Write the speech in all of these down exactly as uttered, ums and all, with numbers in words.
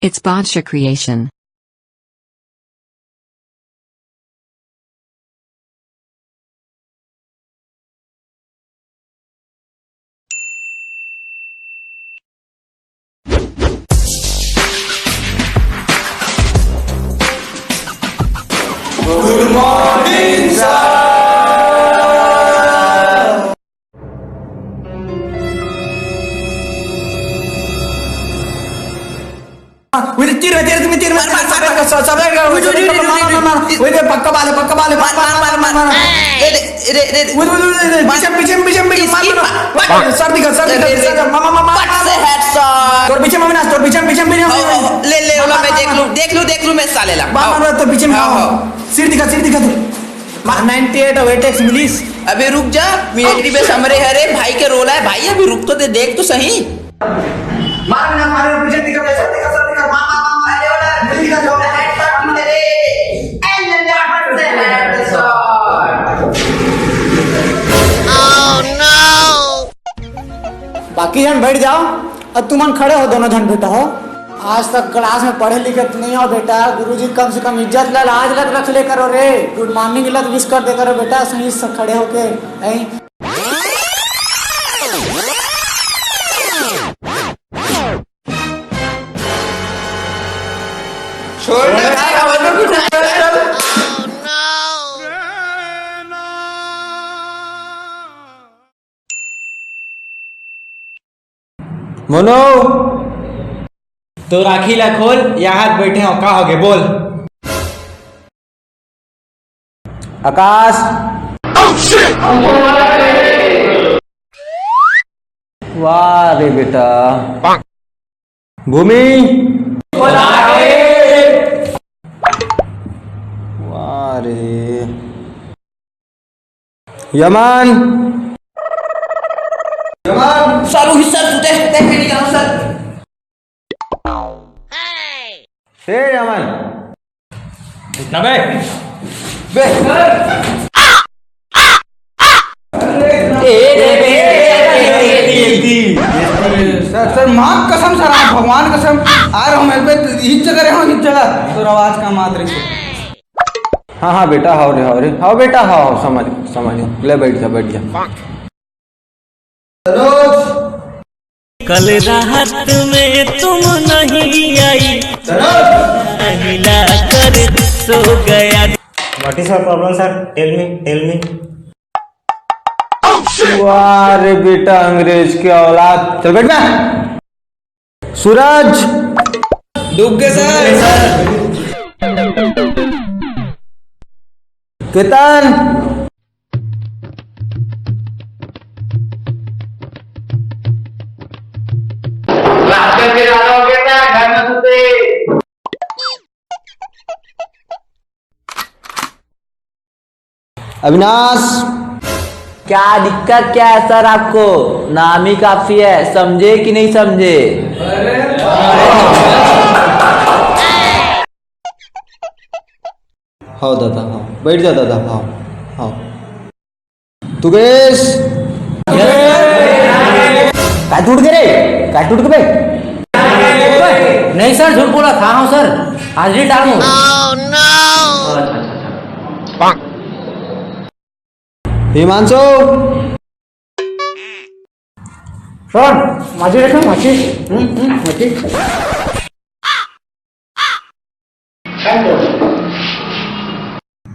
It's Badsha Creation. Good morning, sir. उधर तीर है, तीर में तीर, मार, मार, मार, मार। सब, सब, सब, उधर, उधर, उधर, मार, मार, मार, मार। उधर पक्का बाल है, पक्का बाल है, मार, मार, मार, मार, मार। ए, रे, रे, रे, रे। उधर, उधर, उधर, उधर, मार। पीछे, पीछे, पीछे, पीछे, मार, मार, मार। पट। सर दिखा, सर दिखा, अरे, सर दिखा, मार, मार, मार, मार, पट से मार। Headshot। तोर पीछे में अविनाश, तोर पीछे में, पीछे में, पीछे में। आओ, आओ, ले, ले, मार, ओला मार, मैं मार, देख मार। लूं, देख लूं, देख लूं मैं साले ला। मार, आओ। मार, मार, तोर पीछे में, आओ, आओ। आओ। सिर दिखा, सिर दिखा तू। मार। Ninety eight of eight X मिलिस। अबे रुक जा, मिलिट्री में समरे हरे, भाई के रोल है, भाई अभी रुक तो दे, देख तो सही। मार ना, मार, पीछे दिखा, पीछे दिखा, सब दिखा, मार, मार, मार, मार, अरे वाला, दिखा, जो हेडशॉट मेरे, एंड हेडशॉट। बाकी झन बैठ जाओ, अब तुमन खड़े हो, दोनों झन बेटा हो। आज तक क्लास में पढ़े लिखे तो नहीं हो बेटा, गुरुजी कम से कम इज्जत ला, लाज ला रख ले करो रे। गुड मॉर्निंग ला तो विश कर दे करो बेटा, सही से खड़े होके। ऐं। छोड़ दे भाई, हम लोग कुछ नहीं कर सकते। मोनो, तो राखी ला खोल, यहाँ बैठे हो, का होगे बोल। आकाश। वाह रे बेटा। भूमि। वाह रे। यमन। यमन। सालू ही सर, सुते, सुते, मैं नहीं जाऊँ सर। हे यमन। ना बे। बे। ए, ए, ए, ए, ए, ए, ए, ए, ए। सर, सर, माँ कसम सर, आप भगवान कसम, आ रहा हूँ मैं, बे, इस जगह रहे हूँ, इस जगह। तो आवाज का मात्र से। हाँ, हाँ, बेटा, हाव रे, हाव रे, हाव बेटा, हाव, हाव, समझ, समझ, ले बैठ जा, बैठ जा। सरोज। कल रात में तुम नहीं आई, सरोज। हिला कर सो गया। What is your problem, sir? Tell me, tell me. वाह रे बेटा, अंग्रेज के औलाद। चल बैठ बे। सूरज। डूब गए सर। केतन। रात में फिर आ रहा हूँ बेटा, घर में सोते। अविनाश। क्या दिक्कत क्या है सर आपको? नाम ही काफी है, समझे कि नहीं समझे? हाव दादा, हाव। बैठ जा दादा, हाव, हाव। तुगेश। काय टूट गे रे? काय टूट गे बे? नहीं सर, झूठ बोला था, हाँ सर, हाजिरी टालूं। हिमांशु। सर, माझी आहे का माझी? हं, हं, माझी।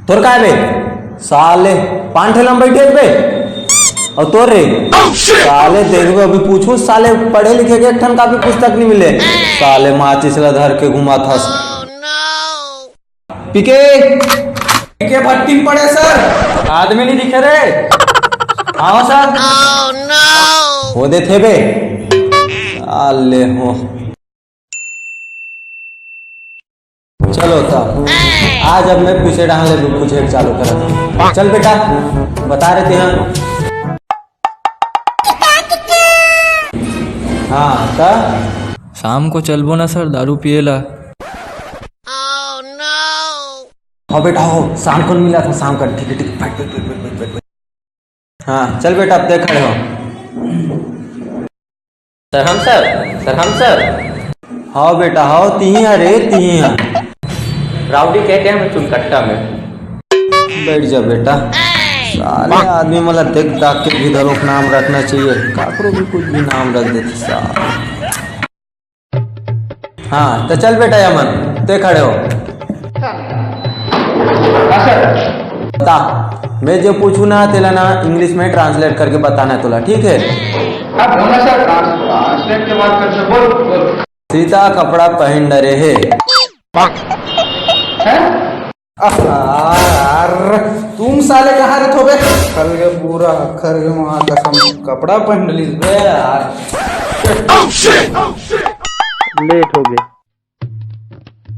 तोर काय बे? साले, पान ठेला में बैठे बे? अउ तोर रे? साले, देखबे, अभी पूछूं, साले, पढ़े लिखे के एक ठन कापी पुस्तक नहीं मिले। साले, माचिस ला धर के घुमाथस। पीके। पीके भट्टी में पड़े सर। आदमी नहीं दिखे रे। आओ सर। वो दे थे बे। साले हो। चलो त आज अब मैं पूछे डाहन ले पूछे चालू करा। चल बेटा, बता रहे थे हाँ। हाँ, त? शाम को चलबो ना सर, दारू पिए ला। हाँ बेटा, हो, शाम को मिला था, शाम का, ठीक है, ठीक है, बैठ, बैठ, बैठ। हाँ, चल बेटा, अब देख खड़े हो। सर, हम सर, सर, हम सर। हव बेटा, हव, तिही ह रे, तिही ह। राउडी कह के मैं चुनकट्टा में। बैठ जा बेटा। साले आदमी मन ला देख दाख के भी धरोक नाम रखना चाहिए, काकरो भी कुछ भी नाम रख देथे साले। हाँ, त चल बेटा यमन, ते खड़े हो। हाँ सर। बता, मैं जो पूछू ना, तेला ना English में translate करके बताना है तोला, ठीक है? हाँ, बोलना सर, trans-, translate के बात कर सर, बोल, बोल। सीता कपड़ा पहन डरे हे। हैं? अरे, तुम साले कहाँ रहत हो बे? खल के पूरा, खर के माँ कसम, कपड़ा पहन डलिस बे यार। लेट हो गए।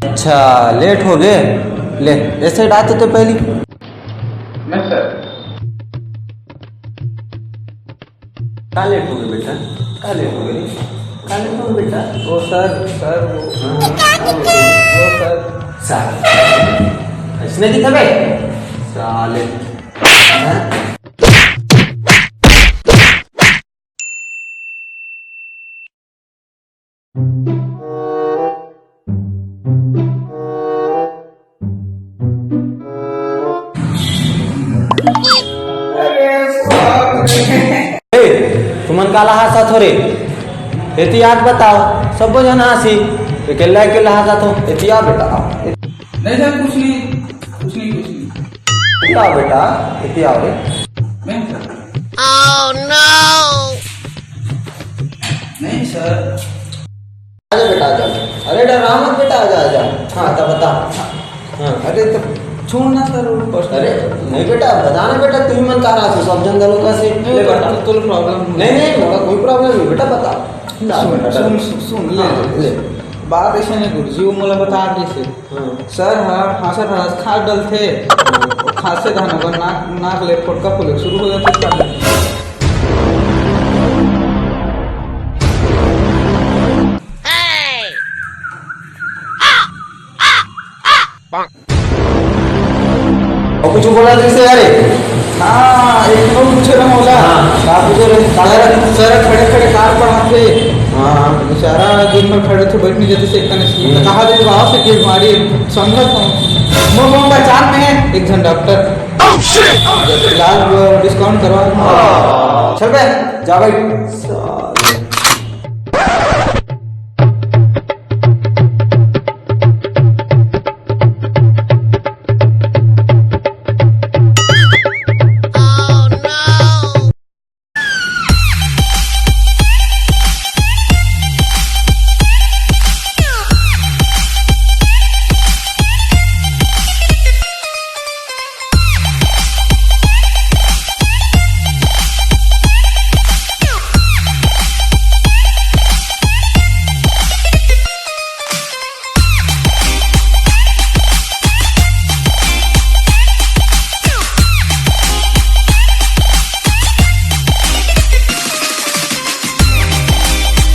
अच्छा, लेट हो गए। ले, ऐसे डाल तो, तो पहली। नहीं सर। का लेट हो गए बेटा? का लेट हो गए रे? का लेट हो गए बेटा? ओ सर, सर, वो हाँ, हाँ, का लेट हो गए? ओ सर। साले। इसने की था बे? साले। हाँ? ए, तुमन काला हासत हो रे? एती आके बताओ, सबो झन हासी, अकेला अकेला हासत हो। एती आ बेटा, आ। नहीं सर, कुछ नहीं, कुछ नहीं, कुछ नहीं। एती आ बेटा, एती आ रे। नहीं सर। नहीं सर। आजा बेटा, आजा। अरे डरा मत बेटा, आजा, आजा। हाँ, तब बता। हाँ। अरे तो छोड़ ना सर, वो first अरे नहीं बेटा, बता ना बेटा, तू ही मन का रहा था, सब जन दरों का से। नहीं, ले तो, बेटा। तो, तो problem नहीं, नहीं, मोला कोई problem नहीं बेटा, बता। बता सुन, बेटा, सुन, डर। सुन, सुन, ले, हाँ, ले। ले। बात ऐसे नहीं गुरुजी, वो मोला बता कैसे। हाँ। सर, हाँ, हाँ सर, हाँ, खांस डलथे। हाँ। खांसे धान ओकर नाक, नाक ले फोटका फूले शुरू हो जाथे। अउ कुछ बोला जैसे यार। हाँ, एक ठो पूछे रहा होला। हाँ, का पूछे रहे? सर, सर खड़े खड़े कार पढ़ाथे। हाँ। बेचारा दिन भर खड़े थे, बैठ नहीं जाते से एक कने से। हम्म। कहा दे बाबा से कि हमारी संगत हो। वो, वो पहचान में है, एक जन डॉक्टर। इलाज discount करवा। चल बे, जा भाई।